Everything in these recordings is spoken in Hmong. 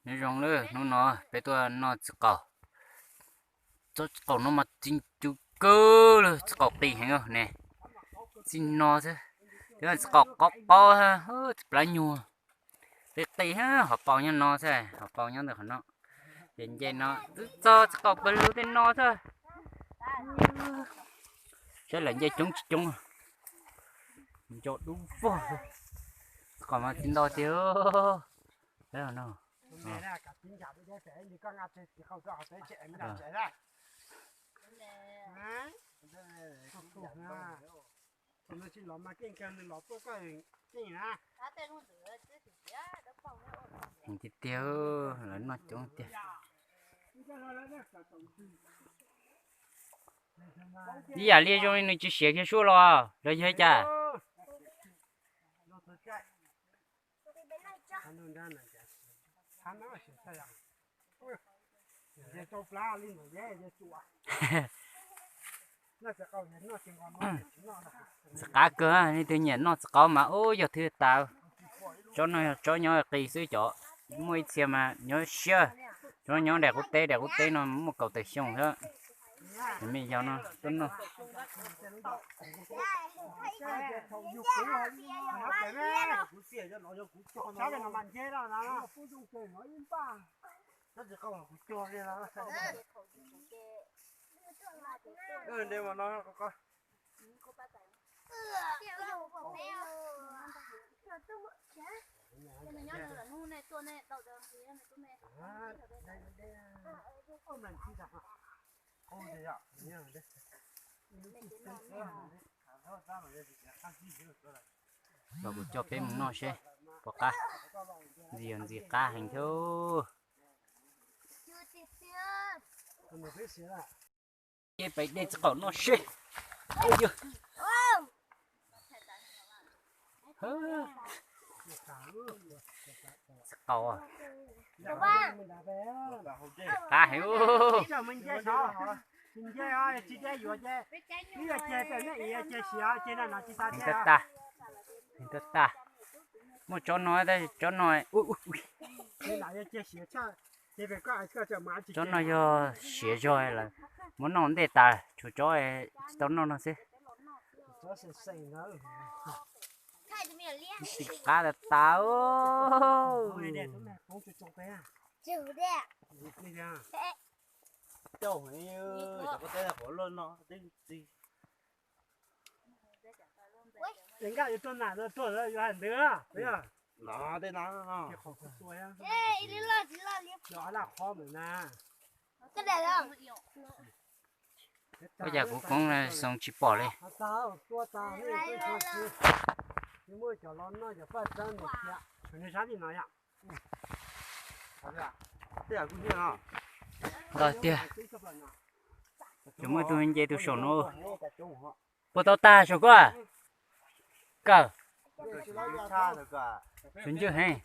Nyob zoo lawm, hnub no peb tuaj noj txiv qaub. Tsob txiv qaub no mas txi ncw kawg li, txiv qaub qis heev ne. Txi no xwb, twb txiv qaub qaub qaub, txiv plab nyuag, qis qis, hauv paus nyob no xwb, hauv paus nyob ntawm qhov no. Ces nce no twb txog txiv qaub pawg lug tej no xwb. Saib lawv nce coob tsis coob, nco dub vog. Txiv qaub mas txi ntau tiag no. Tiag tiag, lawv noj coob tiag. Ib yam li zoo li nws tsis siav kiag suab los los yog cas? Txiv qab kawg, leej twg nyiam noj txiv qaub mas ub yog thwj tas. Tsob no yog tsob nyob qis xwb, cov muaj ib txhia mas nyob siab. Tsob nyob daim qub teb, daim qub teb no muaj kaum tawm xyoo xwb. Me yog no tuaj noj. Los kuv coj peb mus noj seb puas qab. Ntxim yog ntxim qab heev thiab. Ces peb de txiv qaub noj seb. Txiv qaub qab heev. Tag tag, muaj tsob no, tsob no, tsob no yog siav zog lawm, muab noj ntej tas, tshuav tsob tsis tau noj no xwb. Ntxim qab tas tas. Nkaj yuav tuaj nam tuaj yuav hais ntawd. Ua cas kuv koob xoo tsis pom li. Ntau tiag. Tseem muaj tus nce tus saum no. Puas tau tag saum koj? Kawg. Tseem ncwg heev.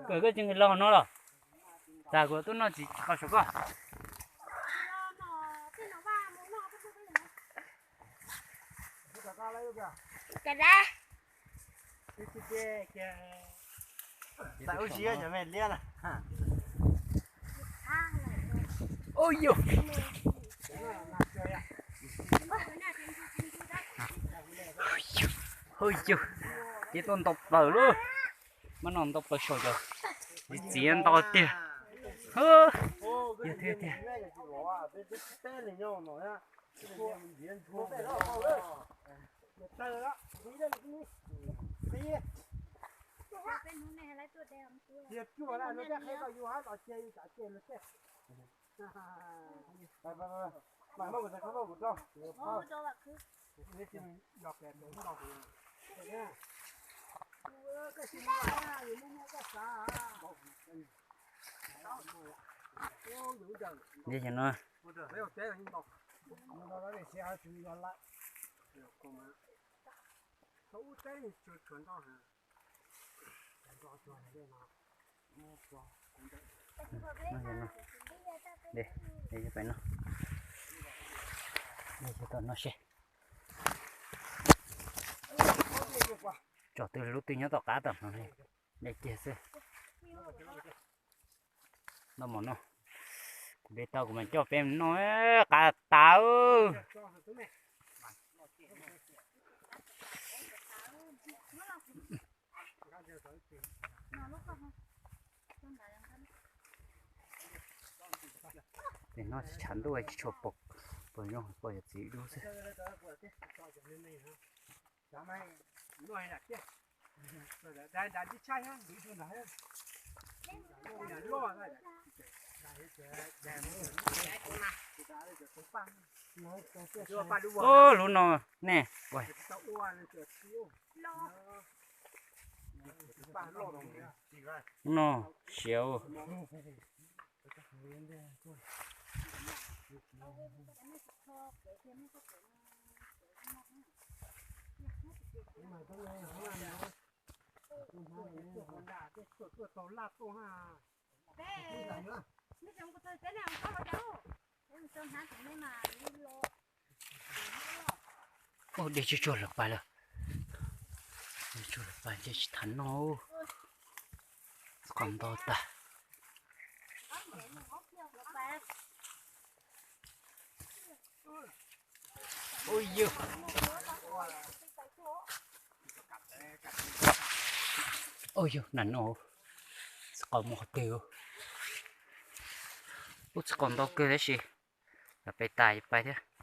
Kawg koj tsis nqis los no los? Tag kuv tuaj noj txiv qaub saum koj. Ub yus, ub yus, ces tuaj ntau plaws lub, muab noj ntau plaws saum cov txiv ntau tiag. Yog thiab tiag. Li no, No, no. De, de pais no. De, tom no seb. Tsom twg lub twg nyob tom qab tom no. De kiag xwb. Noj mov no. Kuv de tau kuv mam coj peb noj, qab tas. Ces no tsis tshav ntuj tsis tshua pom, pom zoo pom yog txiv dub xwb. Ub, lub no ne. Lub no siav. Ub, de tsuj tsuag lawm pais lawm. De tsuj lawm pais ces tsis tham noj. Txhov nto tag. Ub yog, ub yog, nas no. Txhov qos mus qhov twg. Ub, txhov qos nto kawg tab sis los pais tas pais thiab.